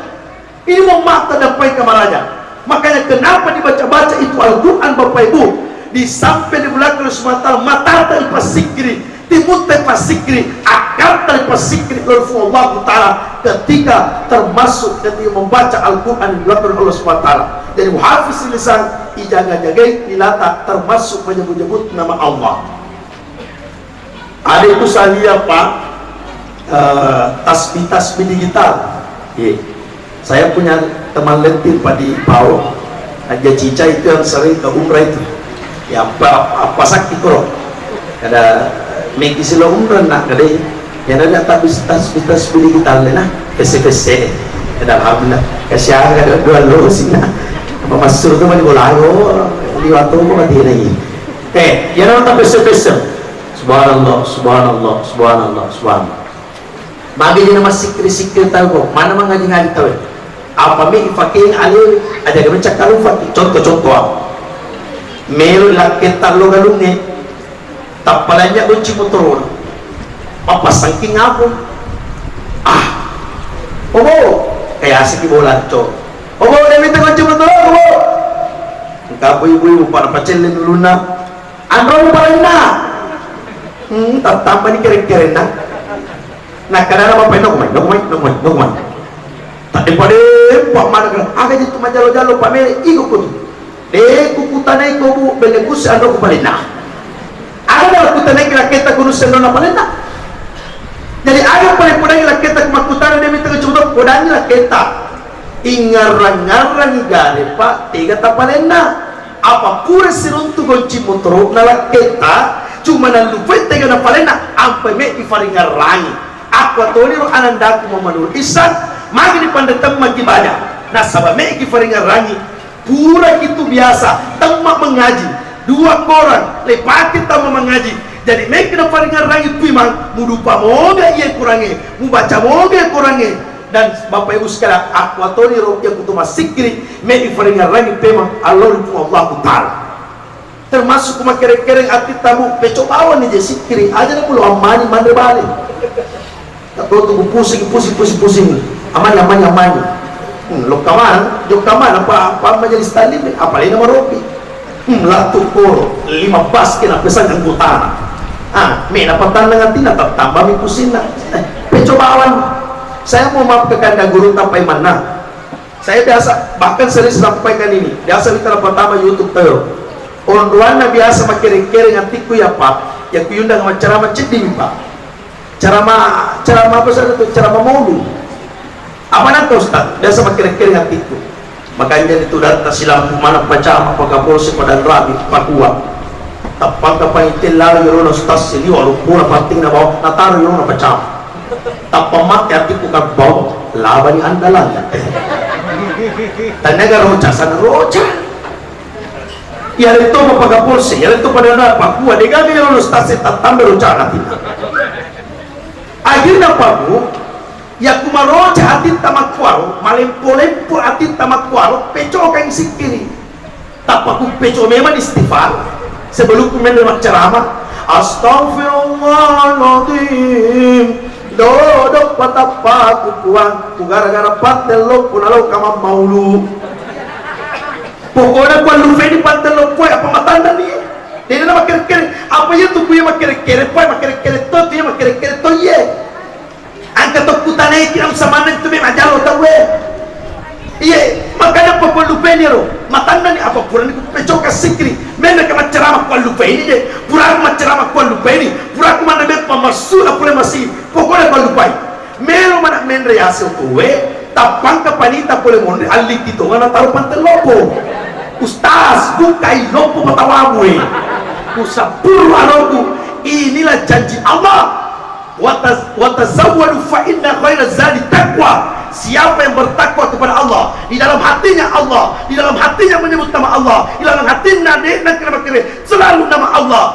Ini mau mata dan pai kamaraja. Makanya kenapa dibaca-baca itu Al-Quran, Bapak Ibu? Di samping dimulakan oleh Subhanahu wa Ta'ala, matata ipassikiri, timutta ipassikiri, akkatta ipassikiri oleh Allah Ta'ala ketika termasuk ketika membaca Al-Quran yang dilakukan oleh Allah Subhanahu wa Ta'ala. Jadi, hafiz lisan, ijaga-jagai, dilata termasuk menyebut-nyebut nama Allah. Ada itu saya lihat, Pak, eh, tasbih-tasbih digital. Iya. Saya punya teman lentir, Pak, di Pau. Aja Cica itu yang sering ke umrah itu. Ya, apa, apa sakit, Bro? Kada megi silo umrah nak, kada. Ya, ada tasbih, tasbih, tasbih digital, nah. Pese-pese. Kada, alhamdulillah. Kasihan, kada dua lo sih, nah. Apa masuk tuh, mani bola, oh, liwat tuh, mati lagi. Eh, ya, nonton pese-pese. Subhanallah, subhanallah, subhanallah, subhanallah. Magi jena massikkiri-sikkiri tau ko, mana mangaji-ngaji tau e. Apa mi ifake alewe, aja gabe cakkalu faki. Contoh-contoh apa? Melo lakketta lo galungnge, tappalanya kunci motorona. Apa sangking apa? Ah, obo, kayak asik di bola, cok. Obo, dia minta kunci motor, obo. Engka ibu-ibu pada pacelle duluna. Anro palenna. Hmm, tattambani kere-kerenna. Nakkedana bapakna, "Nokomai, nokomai, nokomai, nokomai." Taddepa-deppa maneng, aga jitu majalo-jalo pamere, iko kutu. De kukutanai ko bu, belle kusse anro ku palenna. Aga dala kutanai lakketta kunusse anrona palenna. Jadi aga pale podangi lakketta ku makkutana de mita kucuto, podangi lakketta. Ingngarrang-ngarrangi gare pa tega tapalenna. Apa pura siruntu gonci motoro'na lakketta, cuma nallupai tegana palenna, ampai me ifaringngarrangi. Akkuatoniro anandaku mamanuru Isa, magi dipanre temma ki baja, nasaba me ki faringngarrangi. Pura kitu biasa temma mengaji, dua korang, lepaki temma mengaji. Jadi me ki nafaringngarrangi puimang, mudupa moga iya kurange, mubaca moga iya kurange. Dan Bapak Ibu sekalian, akkuatoniro iya kutu massikkiri, me ifaringngarrangi pemang allo ri Puang Allahu Ta'ala. Termasuk makere-kereng ati tamu, peco bawang ni je sikkiri, aja na mulo ammani manre bale. Takko tu pusing, pusing, pusing, pusing. Ammani, ammani, ammani. Hmm, lokka mana, jokka mana, apa, apa majelis taklim, apa lena maropi. Hmm, latu koro, lima belas kena pesan anggotana. Ah, me na patannang atina, tambah mi pusinna. Eh, peco bawang. Saya mau maaf ke kanda guru, tapai manna. Saya biasa, bahkan sering sampaikan ini, biasa kita pertama YouTube tayo. Onroanna biasa makkere-kere ngattikku ya, Pak, ya kuyundang maccarama ceddimi, Pak. Carama, carama apa sana tu? Carama maulu. Apa nang Ustaz? Biasa makkere-kere ngattikku. Makanya itu data silampu mana pacama, pakapolsek, Padang Rabi, pakua. Tappang kapang itte lalo yolona Ustaz siliwa, lumpura panting na bawa, nataro yolona pacama. Tappa mate atiku kabbau, labani andalana. Tanaga roca, sana roca. Iya, itu apa kapolsek, iya, itu pada na pakua, degaga yolo stase tattambe roca na tina. Akhirna pabu, ya kumaroca atitta makkuaro, malempo-lempo atitta makkuaro, pecokan sikkiri. Tappa kuppeco memang istighfar sebelum ku menre maccarama. Astaghfirullahaladzim. Dodo patappaku Puang, ku gara-gara patte loppo nalo kamammaulu. Pokokna ku allufaini patte loppo apa matanna ni. Dena na makkere-kere, apa iya tu ku iya makkere-kere, pa makkere-kere to, tu iya makkere-kere to iye. Engka tokkutanaiki, am samanna itu memang jalo tauwe. Iye, makanya apa lupaini ro. Matannani apa purani ku pecoka sikri. Menre ke maccarama ku lupaini de. Puraku maccarama ku lupaini. Puraku manre beppa massu na pole masih. Pokoknya ku lupai. Melo mana menre yase tuwe. Tappangka panita pole monri alliki tongana taro pantel lopo. Ustaz, bukai lopo patawamu e. Ku sapuru aroku. Inilah janji Allah. Wataz-, watazawwadu fa inna khaira zadi taqwa. Siapa yang bertakwa kepada Allah, di dalam hatinya Allah, di dalam hatinya menyebut nama Allah, di dalam hatinya de-, nak kira-kira selalu nama Allah,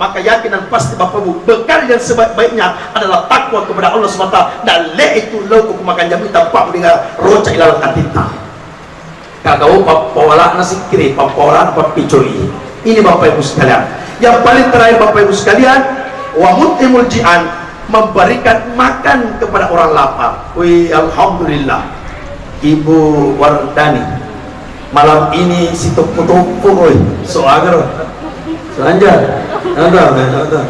maka yakin dan pasti Bapak Ibu, bekal yang sebaik-baiknya adalah takwa kepada Allah semata. Dan le itu lo ku makan jamu tanpa dengan roca ilalang hatinya. Kagau pappawala'na sikkiri, pappawala'na pappicoi. Ini Bapak Ibu sekalian. Yang paling terakhir Bapak Ibu sekalian, wa mut'imul ji'an, memberikan makan kepada orang lapar. Wih, alhamdulillah. Ibu Wardani, malam ini si toppo-toppo, woi. So agaro. Selanja. Ada, ada.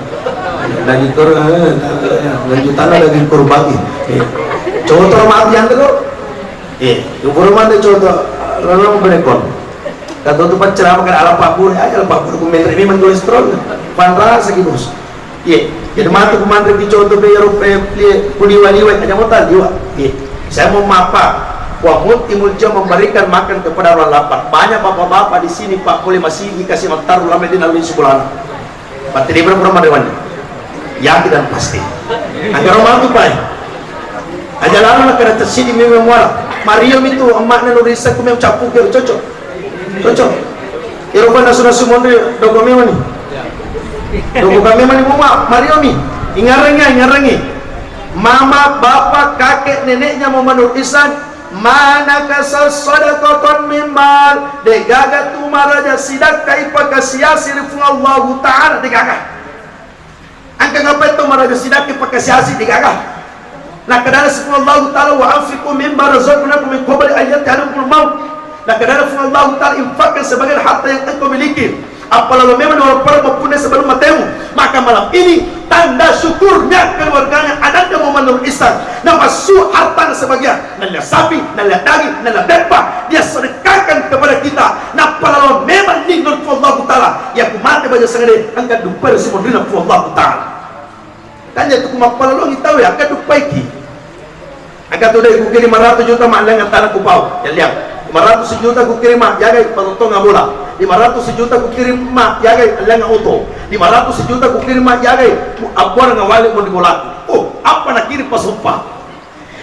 Daging kor-, eh, lanjutanna daging kurbangi. Eh. Coto mati yang dulu. Eh, ubur mande contoh, lalu apa nih kon? Kata tu pacar apa kan ala Pak Bur, aja Pak Bur ku menre memang kolesterol. Panrasa ki bos. Iya, jadi matu ku manre ki contoh pe yaro pe plie ku liwa-liwa aja mau tal liwa. Iya. Saya mau mapa. Wa mut'imul ji'a, memberikan makan kepada orang lapar. Banyak bapak-bapak di sini Pak boleh masih dikasih matar ulama di lalu sebulan. Pati de pura-pura marewani. Yakin dan pasti. Angkara matu pai. Aja lalo na kada tasidi memang muara. Mario mitu emakna Nur Isa ku memang capu ke cocok. Cocok. Iro kan nasu-nasu mondri doko memang ni. Doko kami memang ni mama Mario mi. Ingarangi, ingarangi. Mama, bapak, kakek, neneknya Muhammad Nur Ihsan, ma nakasa sadaqatan min mal, degaga tu maraja sidakka ipakasiasi ri Puang Allahu Ta'ala, degaga. Engka ngapai tu maraja sidakka ipakasiasi, degaga. Nakadana si Puang Allahu Ta'ala, wa anfiqu mimma razaqnakum min qabli an ya'tiyahumul maut. Nakadana Puang Allahu Ta'ala, infakkan sebagian harta yang engkau miliki. Apalalo memang orang perempuan sebelum matemu, maka malam ini tanda syukurnya keluarganya ananda Muhammad Nur Ihsan. Namassu hartana sebagian, nalla sapi, nalla daging, nalla beppa, dia sedekahkan kepada kita. Napalalo memang ni Nur Allahu Ta'ala, ya ku mate baja sangade, engka dupa si Nur Allahu Ta'ala. Tanya tu ku mappalalongi tau ya, engka duppaiki. Engka tu dai ku kiri lima ratus juta ma lenga tanah ku pau. Ya liang. Lima ratus juta ku kiri ma jagai patotonga bola. Lima ratus juta ku kiri ma jagai lenga oto. Lima ratus juta ku kiri ma jagai abbuareng wale mo di bolaku. Oh, apa na kiri pasuppa.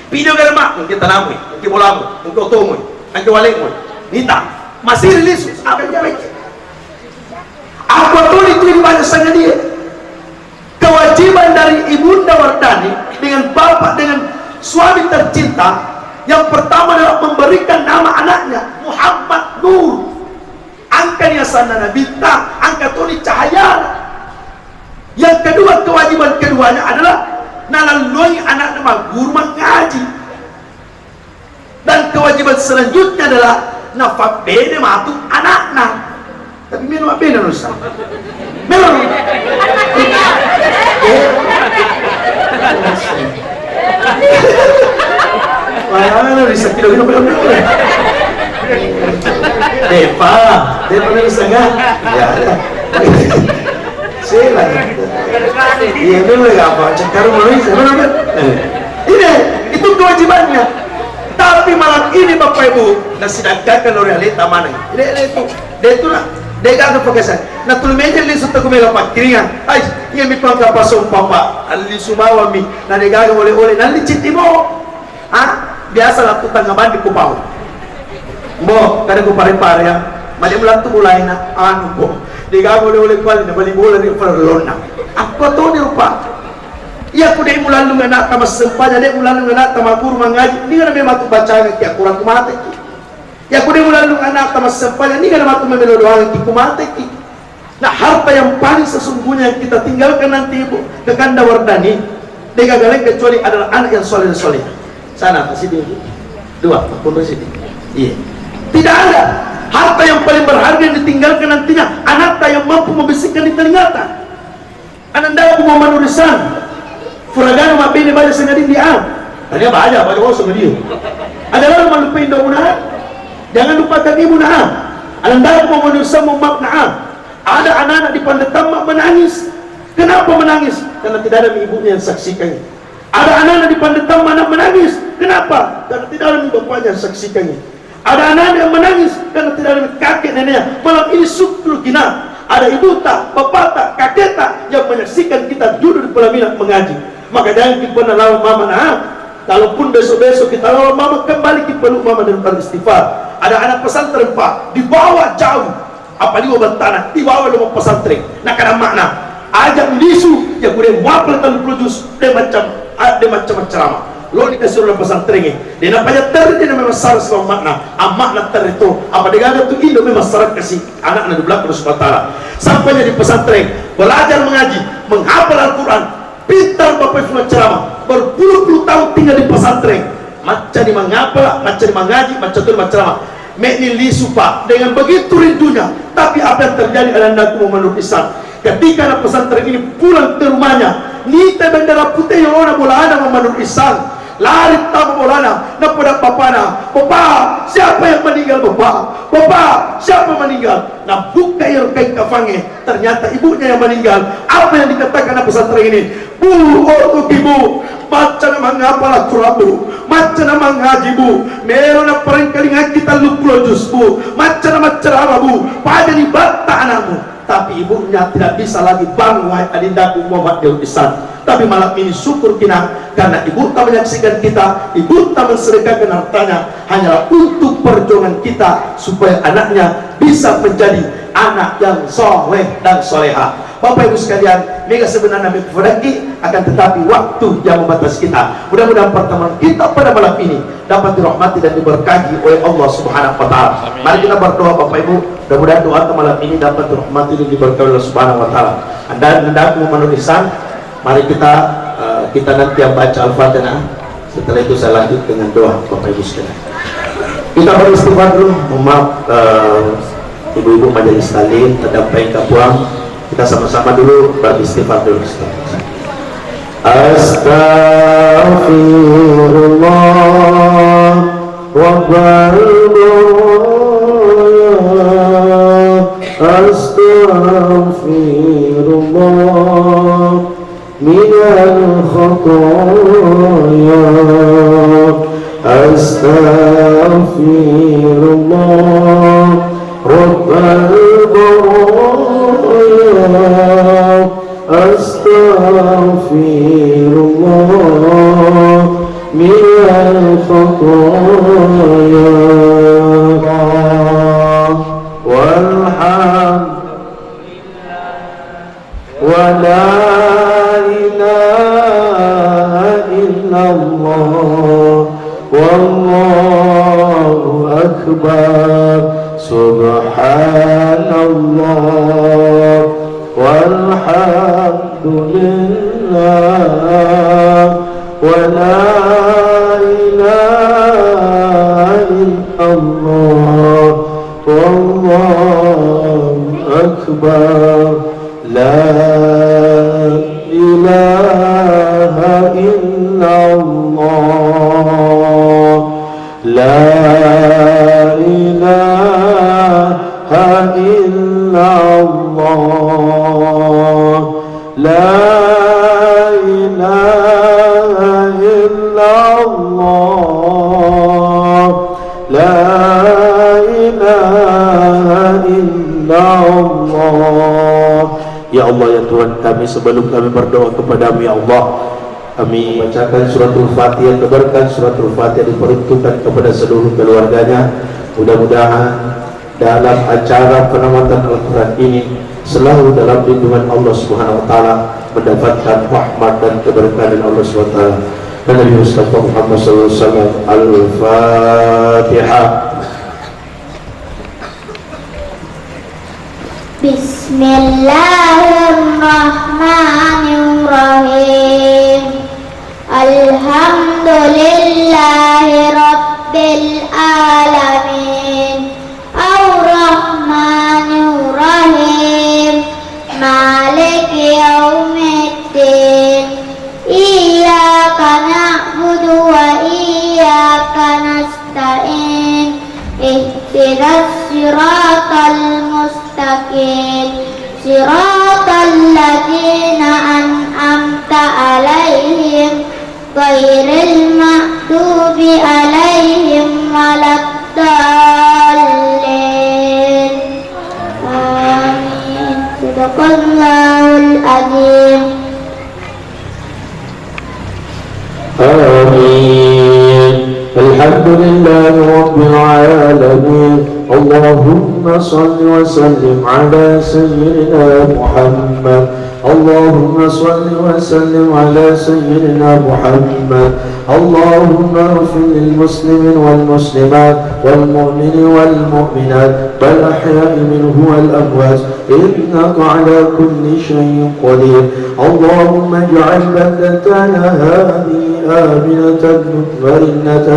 Video gare ma, engke tanamu, engke bolamu, engke otomu, engke walemu. Nita. Masih rilis, apa yang baik? Apa tuli tu di bangsa dia? Kewajiban dari Ibunda Wardani dengan bapak, dengan suami tercinta, yang pertama adalah memberikan nama anaknya Muhammad Nur. Engka ni asanna nabitta, engka toni cahayana. Yang kedua, kewajiban keduanya adalah nalalloi anakna magguru mangaji. Dan kewajiban selanjutnya adalah nafabbene matu anakna. Tapi melo mabbene nusa. Melo. Eh. Wah, Mana bisa kilo-kilo belum? Depa, depa bisa nggak? Ya, ya. Sila. Iya, dulu ya apa? Cekar mulai, mana, mana? Eh. Ini, itu kewajibannya. Tapi malam ini, Bapak Ibu, nasi daggakan oleh aleta mana? Ini, ini itu. De' tu na, de' gaga pakasa. Na tuli meja lisu taku mega pakkiringan. Ai, iya mi pangka pasong papa. Alli subawa mi. Na de' gaga oleh-oleh. Na licin di mo. Ah, biasa la tu tangga bandi ku pau. Mo, kada ku pare-pare ya. Made mulattu mulai na anu mo. De' gaga oleh-oleh kuali na bali bola ri parellonna. Apa to ni rupa? Iya ku de' mulallung anak ta massempajang, de' mulallung anak ta magguru mangaji. Ni kada memang tu bacaan ki Al-Quran ku mate ki. Iya ku de' mulallung anak ta massempajang, ni kada matu memelo doang ki ku mate ki. Nah, harta yang paling sesungguhnya yang kita tinggalkan nanti, Ibu, Kakanda Wardani, de' gaga lain kecuali adalah anak yang soleh dan soleh. Sana, sini. Dua, makunro sini. Iya. Tidak ada harta yang paling berharga yang ditinggalkan nantinya, anak ta yang mampu membisikkan di telingata. Ananda ku mau manurusan. Furagana mabbene bale sengadin di am. Tania baja, baja kosong dia. Ada lalu malupai indo muna. Jangan lupakan ibu na. Ananda ku mau manurusan mau maaf na. Ada anak-anak di Pandetamma menangis. Kenapa menangis? Karena tidak ada ibunya yang saksikan. Ada anak-anak di Pandetamma anak menangis. Kenapa? Karena tidak ada bapaknya yang saksikan. Ada anak-anak yang menangis karena tidak ada kakek neneknya. Malam ini syukur kita ada ibu ta, bapak ta, kakek ta yang menyaksikan kita duduk di pelaminan mengaji. Maka jangan kita pernah lawan mama na. Kalaupun besok-besok kita lawan mama, kembali kita peluk mama dan beristighfar. Ada anak pesantren, Pak, dibawa jauh. Apa liwa battana, dibawa lo pesantren. Nakana makna, aja lisu, ya kude muapal telu puluh juz, de macam, ah, de macam ceramah. Lo ni kasur lo pesantren e, de na paja terri, de na memang salah sebab makna, amakna terri to, apa de gaga tu indo memang salah kasih anak na di belakang Subhanahu wa Ta'ala. Sampai di pesantren, belajar mengaji, menghafal Al-Quran, pintar Bapak Ibu ceramah, berpuluh-puluh tahun tinggal di pesantren. Macca ni mangapala, macca ni mangaji, macca tu macca ceramah. Mekni lisu, Pak. Dengan begitu rindunya. Tapi apa yang terjadi, anandaku Muhammad Nur Ihsan? Ketika anak pesantren ini pulang ke rumahnya, nita bendera putih yang warna bolana Muhammad Nur Ihsan. Lari tama bolana, napada bapana, "Bapak, siapa yang meninggal, Bapak? Bapak, siapa meninggal?" Nah, buka yang kain kafange. Ternyata ibunya yang meninggal. Apa yang dikatakan anak pesantren ini? "Bu, oh, Bu, macca na mangapala Quran, Bu. Macca na mangaji, Bu. Melo na parengkalingan kita telu puluh juz, Bu. Macca na maccarama, Bu. Paja ni batta anakmu." Tapi ibunya tidak bisa lagi bangun, wahai adindaku Muhammad Nur Ihsan. Tapi malam ini syukur kita karena ibu ta menyaksikan kita, ibu ta mensedekahkan hartanya hanyalah untuk perjuangan kita supaya anaknya bisa menjadi anak yang soleh dan soleha. Bapak Ibu sekalian, mega sebenarnya mega fadaki, akan tetapi waktu yang membatasi kita. Mudah-mudahan pertemuan kita pada malam ini dapat dirahmati dan diberkahi oleh Allah Subhanahu wa Ta'ala. Amin. Mari kita berdoa, Bapak Ibu. Mudah-mudahan doa malam ini dapat dirahmati dan diberkahi Allah Subhanahu wa Ta'ala. Anda, anda mau menulisan, mari kita, eh, kita nanti yang baca Al-Fatihah. Setelah itu saya lanjut dengan doa, Bapak Ibu sekalian. Kita beristighfar dulu, mohon maaf, eh, ibu-ibu majelis taklim, terdampak kapuang. Kita sama-sama dulu beristighfar dulu. Astaghfirullah, Rabbal baraya. Astaghfirullah, minal khataya. Astaghfirullah, Rabbal baraya. Astaghfirullah, minal khataya. Walhamdulillah. ولا إله إلا الله والله أكبر. سبحان الله والحمد لله ولا إله إلا الله والله أكبر. لا إله إلا الله. La ilaha illallah, la ilaha illallah. Ya Allah, ya Tuhan kami, sebelum kami berdoa kepada-Mu, ya Allah, kami bacakan suratul Fatihah, keberkahan suratul Fatihah diperuntukkan kepada seluruh keluarganya. Mudah-mudahan dalam acara penamatan Al-Quran ini selalu dalam lindungan Allah Subhanahu wa Ta'ala, mendapatkan rahmat dan keberkahan dari Allah Subhanahu wa Ta'ala dan Nabi Mustafa Muhammad sallallahu alaihi wasallam. Al-Fatihah. Bismillahirrahmanirrahim. Alhamdulillahi rabbil alamin. Arrahmanirrahim. Maliki yaumiddin. Iyyaka na'budu wa iyyaka nasta'in. Ihdinas siratal mustaqim. Siratal ladzina an'amta alaihim ghairil maghdubi alaihim waladdallin. Amin. Sadaqallahul azim. آمين. الحمد لله رب العالمين. اللهم صل وسلم على سيدنا محمد. اللهم صل وسلم على سيدنا محمد. اللهم اغفر للمسلمين والمسلمات والمؤمنين والمؤمنات الأحياء منهم والأموات إنك على كل شيء قدير. اللهم اجعل بلدتنا هذه آمنة مطمئنة.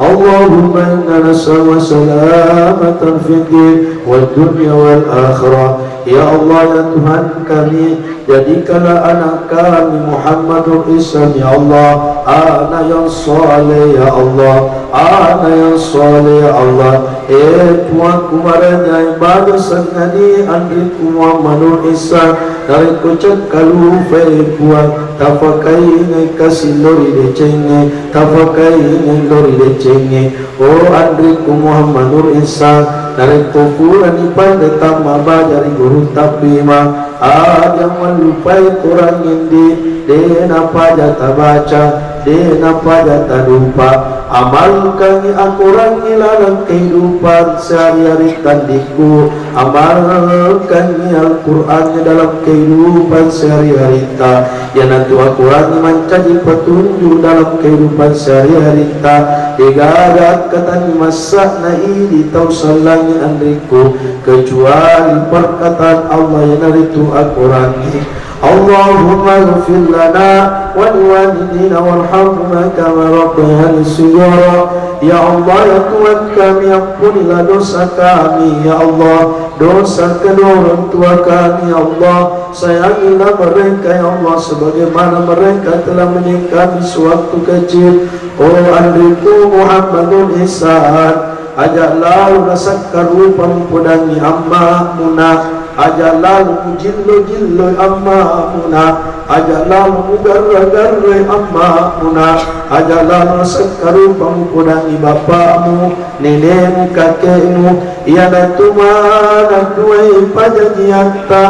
اللهم إنا نسألك سلامة في الدين والدنيا والآخرة. Ya Allah, ya Tuhan kami, jadikanlah anak kami Muhammadur Ihsan, ya Allah, anak yang saleh, ya Allah, anak yang saleh, ya Allah. Eh, Puangku, marajai baja sangadi anrikku Muhammadur Ihsan, narekko cekkalupai, Puang, tafakaingai kasi lao ri decengnge, tafakaingai lao ri decengnge. Oh, anrikku Muhammadur Ihsan, narekko purani panre tammabaja ri gurutta Pima, aja mallupai Korangnge, de napaja tabaca, de napaja tadupa. Amalkangngi akorangnge laleng kehidupan sehari-hari, anrikku. Amalkangngi Al-Qurangnge dalam kehidupan sehari-haritta. Iyanatu akorangnge mancaji petunjuk dalam kehidupan sehari-haritta. Degaga akkatanni massa'na idi tau sellangnge, anrikku, kecuali perkataan Allah, iyanaritu akorangnge. Allahumma ighfir lana wa liwalidina warhamhuma kama rabbayani shighara. Ya Allah, ya Tuhan kami, ampunilah dosa kami, ya Allah, dosa kedua orang tua kami, ya Allah. Sayangilah mereka, ya Allah, sebagaimana mereka telah menyayangi kami sewaktu kecil. Oh, anrikku Muhammadur Ihsan, aja lalo nasakkarupa mupodangngi amma'muna, aja lalo mujillo-jilloi amma'muna, aja lalo mugarra-garrai amma'muna, aja lalo nasakkarupa mupodangngi bapa'mu, nenemu, kake'mu, iyanatu maneng duai pajajiatta,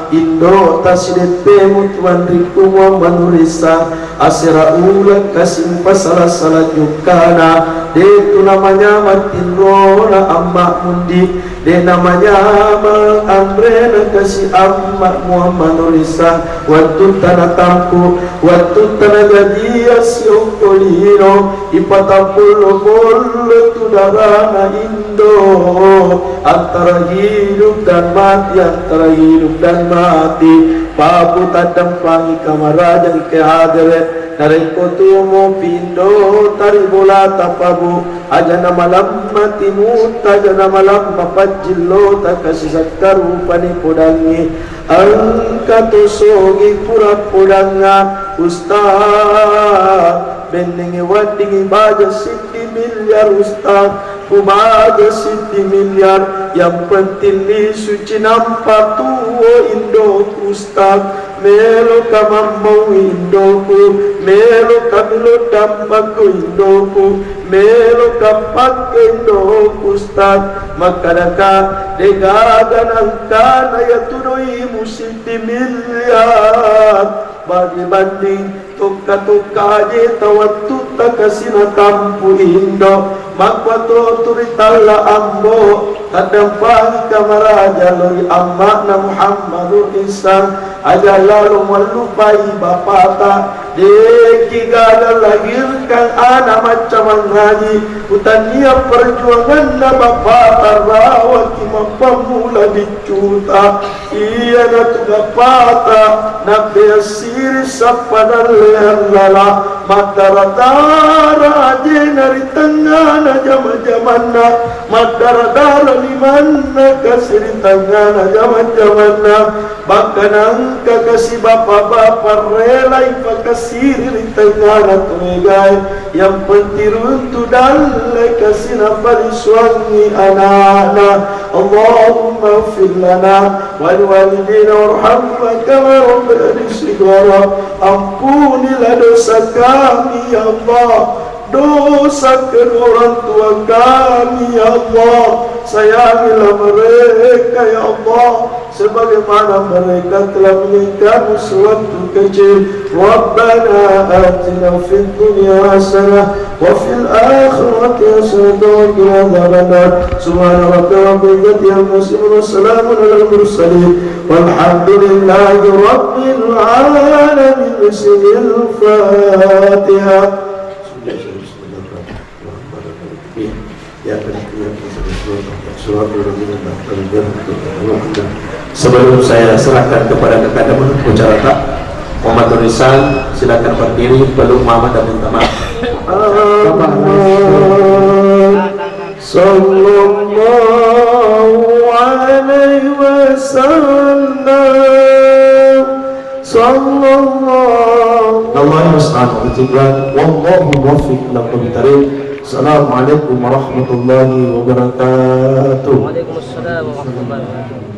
indota sideppemu tu, anrikku Muhammadur Ihsan. Asera uleng kasi mupasala-sala jukkana, de'tu namanyameng tinrona amma'mu ndi, de namanyameng anrena kasi amma Muhammadur Ihsan. Wettutta natampu, wettutta najajia siokko lino, ipatappollo-pollo tu darana indo, antara hidup dan mati, antara hidup dan mati. Pabu taddampangi kamaraja engka hadere. Narekko tuo mopi indota ri bolata, Pabu, aja namalamma timutta, aja namalamma pajjillota, kasi sakkarupani podangngi. Engka to sogi pura podangnga, Ustaz, bennengngi weddingngi baja siddi miliar, Ustaz. Baja siti miliar, yang penting lisu cinampa tuo indoku Ustaz. Meloka mammaui indoku, meloka milo dampakku indoku, meloka pakke indoku Ustaz. Makkadaka degaga nangkana yatudoi mu siti miliar. Bagi banding Tokka-tokka aje tawattutta kasina tampu indo, makkuato turi talla ambo, taddampangi kamaraja lori amma'na Muhammadul Ihsan, aja lalo mallupai bapata, deki gaga lahirkan ana macca mangaji, utannia perjuanganna bapata rawaki mappammula biccuta. Iyanatu bapata nabbea siri sappa dalle allala, maddara-dara ajena ri tengngana jama-jamanna, maddara-dara limanna kasi ri tengngana jama-jamanna, bakka nangka kasi bapa-bapa relai pakasiri ri tengngana tuegae. Yang penting runtu dalle kasina palisuangngi ana'na. Allahumma ighfir lana wa liwalidina warhamhuma kama rabbayani shighara. Ampunilah dosa kami, ya Allah, dosa kedua orang tua kami, ya Allah. Sayangilah mereka, ya Allah, sebagaimana mereka telah menginginkanmu sewaktu kecil. Rabbana atina fid dunya hasanah wa fil akhirati hasanah wa qina adzabannar. Subhana rabbika rabbil izzati amma yasifun wa salamun alal mursalin walhamdulillahi rabbil alamin. Bismillahirrahmanirrahim. Iya. Ya, tadi itu yang saya surat, surat. Sebelum saya serahkan kepada kakanda menutup acara, Pak, Muhammad Nurisan, silakan berdiri, peluk Mama dan minta maaf. Sallallahu alaihi wasallam. Sallallahu. Allahu musta'an. Wallahu muwaffiq ila aqwamit thariq. Assalamualaikum warahmatullahi wabarakatuh. Waalaikumsalam warahmatullahi wabarakatuh.